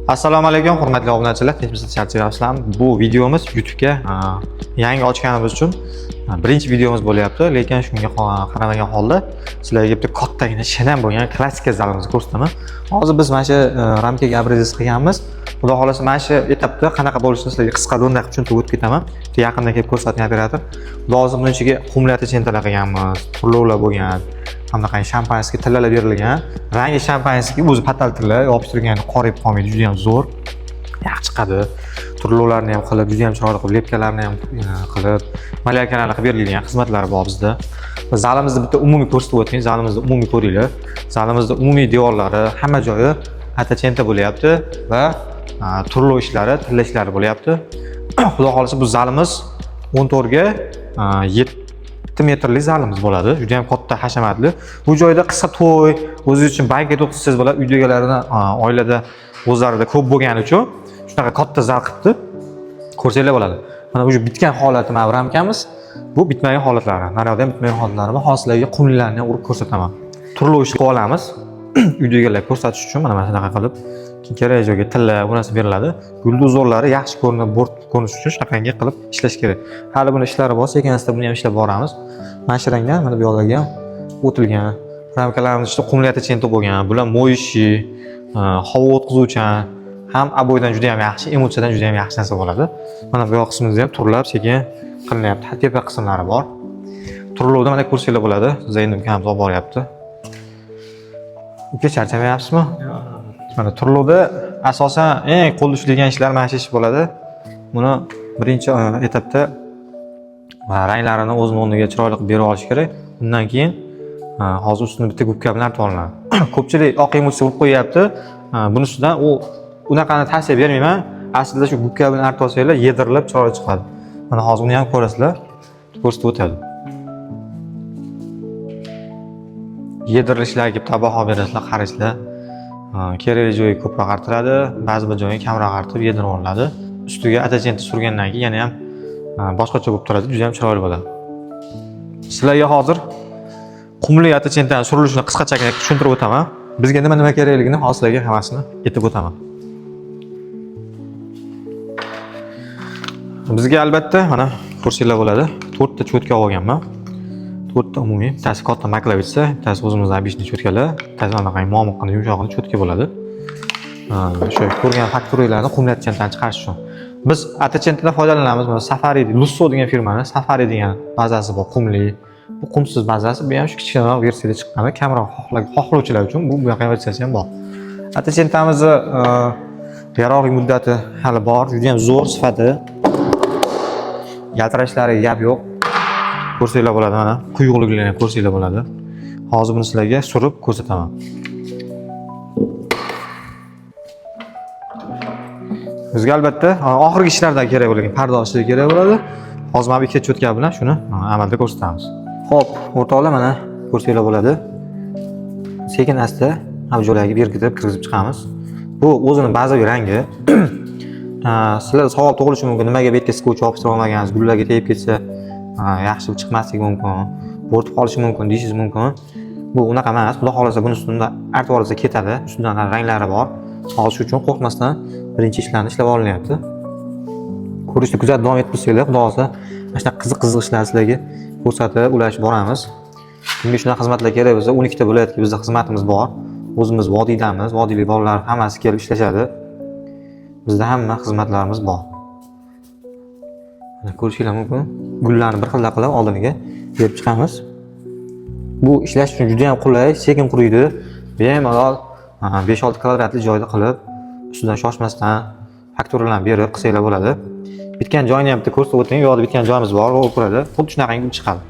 Assalomu alaykum, hurmatli obunachilar, tinchmisiz, charchayapsizlarmi? Bu videomiz YouTube'ga yangi ochganimiz uchun birinchi videomiz bo'lyapti, lekin shunga qaramagan holda sizlarga bitta kattagina shinam bo'lgan klassika zalimizni ko'rsataman. Hozir biz mana shu ramkaga обрезать qilganmiz. Xudo xohlasa, mana shu etapda qanaqa bo'lishini sizlarga qisqa do'nda qilib tushuntirib o'tib ketaman. Bitta yaqindan kelib ko'rsatgan operator. Xudo xohlasa, buning ichiga qumli чентаlar qilganmiz, pullovlar bo'lgan. Qanaqa шампанский tillalar berilgan. Rangi шампанский, o'zi patal tilla, yopishtirganda qorayib qolmaydi, juda ham zo'r. Yaxshi chiqadi. Turlovlarni ham qilib, juda ham chiroyli qilib, лепка larni ham qilib, малярка larni qilib berilgan xizmatlari bor bizda. Zalimizni bitta umumiy ko'rsatib o'ting, zalimizni umumiy ko'ringlar. Zalimizni umumiy devorlari, hamma joyi атачента bo'lyapti va turlov ishlari, tilla ishlari bo'lyapti. Xudo xohlasa, bu zalimiz 14 ga 7 metrli zalimiz bo'ladi. Juda ham katta, hashamatli. Bu joyda qisqa to'y, o'zingiz uchun banket o'tkazsangiz bo'ladi. Uyda egalarini oilada o'zlarida ko'p bo'lgani uchun shunaqa katta zal qilibdi. Ko'rsanglar bo'ladi. Mana уже bitgan holati, mana bu ramkamiz. Bu bitmagan holatlari. Naryoqda ham bitmagan holatlari bor. Hozir sizlarga qumliklarni ham urib ko'rsataman. Turli ish qilib olamiz. Uyda egalar ko'rsatish uchun mana shunaqa qilib, keyin kerak joyga tilla bu narsa beriladi. Yulduzorlari yaxshi ko'rinib, bo'rtib ko'rinishi uchun shunaqangi qilib ishlash kerak. Hali buni ishlari bor, sekin asta buni ham ishlab boramiz. Mana shu rangdan mana bu yoqlarga ham o'tilgan. Ramkalarimiz ichida qumli чента bo'lgan. Bular моющий, havo o'tkazuvchan, ham обой dan juda ham yaxshi, emulsiyadan juda ham yaxshi narsa bo'ladi. Mana bu yoq qismimizda ham turlab sekin qilinyapti. Tepa qismlari bor. Turlovda mana ko'rsanglar bo'ladi. Zaynab ukamiz olib boryapti. Uka, charchamayapsizmi? Mana turlovda asosan eng qo'lda ushlaydigan ishlar mana shu ish bo'ladi. Buni birinchi etapda ranglarini o'zini o'rniga chiroyli qilib berib olish kerak. Undan keyin hozir ustini bitta губка bilan artib olinadi. Ko'pchilik oq emulsiya urib qo'yyapti. Buni ustidan u unaqani tavsiya bermayman. Aslida shu губка bilan artib olsanglar, yedirilib chiroyli chiqadi. Mana hozir uni ham ko'rasizlar. Ko'rsatib o'tadi. Yedirilishlarga bitta baho berasizlar, qaraysizlar. Kerakli joyi ko'proq artiladi, ba'zi bir joyi kamroq artib yedirib olinadi. Ustiga атачента surgandan keyin yana ham boshqacha bo'lib turadi, juda ham chiroyli bo'ladi. Sizlarga hozir qumli атачента ni surilishini qisqachagina tushuntirib o'taman. Bizga nima nima kerakligini hozir sizlarga hammasini aytib o'taman. Bizga albatta mana ko'rsanglar bo'ladi. 4 ta чётка olganman. 4 ta umumiy, bittasi katta макловица, bittasi o'zimizning обычный чётка lar, bittasi anaqa momiqqina yumshog'ini чётка bo'ladi. O'sha ko'rgan fakturalarni qumli атачента ni chiqarish uchun. Biz атачента dan foydalanamiz. Mana Safari, Lusso degan firmani Safari degan bazasi bor, qumli. Bu qumsiz bazasi, bu ham shu kichkinaroq versiyada chiqqani, kamroq xohlovchilar uchun bu bunaqa versiyasi ham bor. Атачента mizni yaroqli muddati hali bor, juda ham zo'r sifati. Yaltirashlariga gap yo'q. Ko'rsanglar bo'ladi mana, quyuqliklarini ham ko'rsanglar bo'ladi. Hozir buni sizlarga surib ko'rsataman. Bizga albatta oxirgi ishlarda kerak bo'lgan pardoz ishlari kerak bo'ladi. Hozir mana bu ikkita чётка bilan shuni amalda ko'rsatamiz. Xo'p, o'rtoqlar, mana ko'rsanglar bo'ladi. Sekin asta hamma joylarga berkitib kirgizib chiqamiz. Bu o'zini bazaviy rangi. Sizlarda savol tug'ilishi mumkin, nimaga bu yerga скотч yopishtirib olmagansiz, gullarga tegib ketsa, yaxshi chiqmasligi mumkin, bo'rtib qolishi mumkin deyishingiz mumkin. Bu unaqa emas. Xudo xohlasa, buni ustida artib olsa ketadi. Ustidan ranglari bor. Hozir shu uchun qo'rqmasdan birinchi ishlarni ishlab olinyapti. Ko'rishni kuzatib davom etib tursanglar, xudo xohlasa, mana shunaqa qiziq qiziq ishlarni sizlarga ko'rsatib ulashib boramiz. Kimga shunaqa xizmatlar kerak bo'lsa, 12 ta viloyatga bizda xizmatimiz bor. O'zimiz vodiydamiz, vodiylik bolalar hammasi kelib ishlashadi. Bizda hamma xizmatlarimiz bor. Mana ko'rishinglar mumkin. Gullarni bir xilda qilib oldiniga berib chiqamiz. Bu ishlash uchun juda ham qulay, sekin quriydi. Bemalol 5-6 kvadratli joyda qilib, ustidan shoshmasdan fakturalarni berib qilsanglar bo'ladi. Bitgan joyini ham bitta ko'rsatib o'ting. U yoqda bitgan joyimiz bor, u ko'radi. Xuddi shunaqangi gul chiqadi.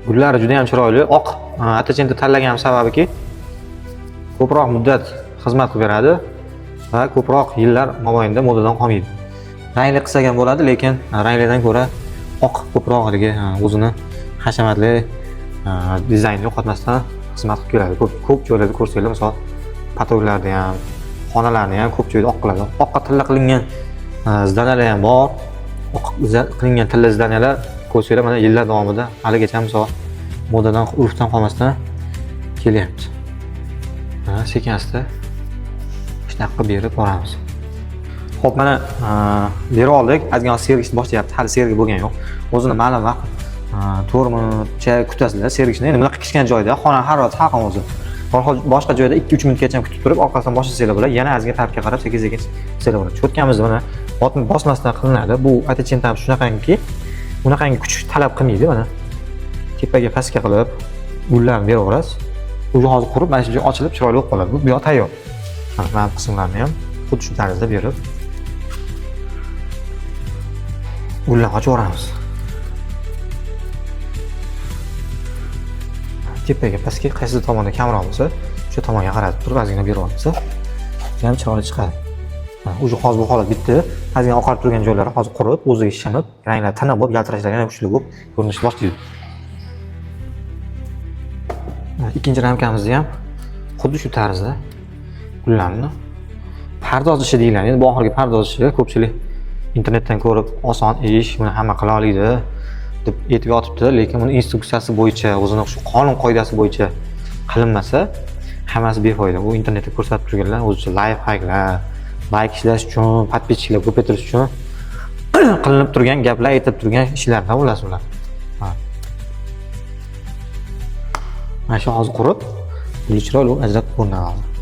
Gullari juda ham chiroyli. Oq атачента tanlaganim sababiki, ko'proq muddat xizmat qilib beradi va ko'proq yillar mobaynida modadan qolmaydi. Rangli qilsak ham bo'ladi, lekin ranglidan ko'ra oq ko'proq haligi o'zini hashamatli dizaynni yo'qotmasdan xizmat qilib keladi. Ko'p ko'p joylarda ko'rsanglar, misol patoklarda ham, xonalarni ham ko'p joyda oq qiladi. Oqqa tilla qilingan здания lar ham bor. Oq qilingan tilla здания lar ko'rsanglar, mana yillar davomida haligacha misol modadan, urfdan qolmasdan kelyapti. Mana sekin asta shunaqa qilib berib boramiz. Xo'p, mana berib oldik. Ozgina sergishni boshlayapti. Hali sergi bo'lgani yo'q. O'zini ma'lum vaqt 4 minutcha kutasizlar sergishni. Endi bunaqa kichkina joyda xona harorati salqin o'zi. Boshqa joyda 2-3 minutgacha kutib turib, orqasidan boshlasanglar bo'ladi. Yana ozgina tarafga qarab sekin-sekin qilsanglar bo'ladi. Cho'tkamizni mana bosmasdan qilinadi. Bu отечение ham shunaqangiki, unaqangi kuch talab qilmaydi mana. Tepaga pastga qilib gullarni beraverasiz. Уже hozir qurib, mana shu joy ochilib chiroyli bo'lib qoladi. Bu yoq tayyor. Mana bu qismlarni ham xuddi shu tarzda berib gullarni ochib yuboramiz. Tepaga pastga qaysi tomonda kamroq bo'lsa, o'sha tomonga qaratib turib ozgina berib olsa, ham chiroyli chiqadi. Уже hozir bu holat bitdi. Ozgina oqarib turgan joylari hozir qurib, o'ziga shimib, ranglar tiniq bo'lib, yaltirashlar yana kuchli bo'lib ko'rinishni boshlaydi. Ikkinchi ramkamizni ham xuddi shu tarzda gullarni pardoz ishi deyiladi. Endi bu oxirgi pardoz ishi, ko'pchilik internetdan ko'rib oson ish, buni hamma qila oladi deb aytib yotibdi, lekin buni instruksiyasi bo'yicha, o'zini shu qonun qoidasi bo'yicha qilinmasa hammasi befoyda. U internetda ko'rsatib turganlar o'zicha life hacklar, like ishlash uchun, подписчикlar ko'paytirish uchun qilinib turgan gaplar, aytib turgan ishlardan ular ular. Mana shu hozir qurib, guli chiroyli ajrab ko'rinadi hozir.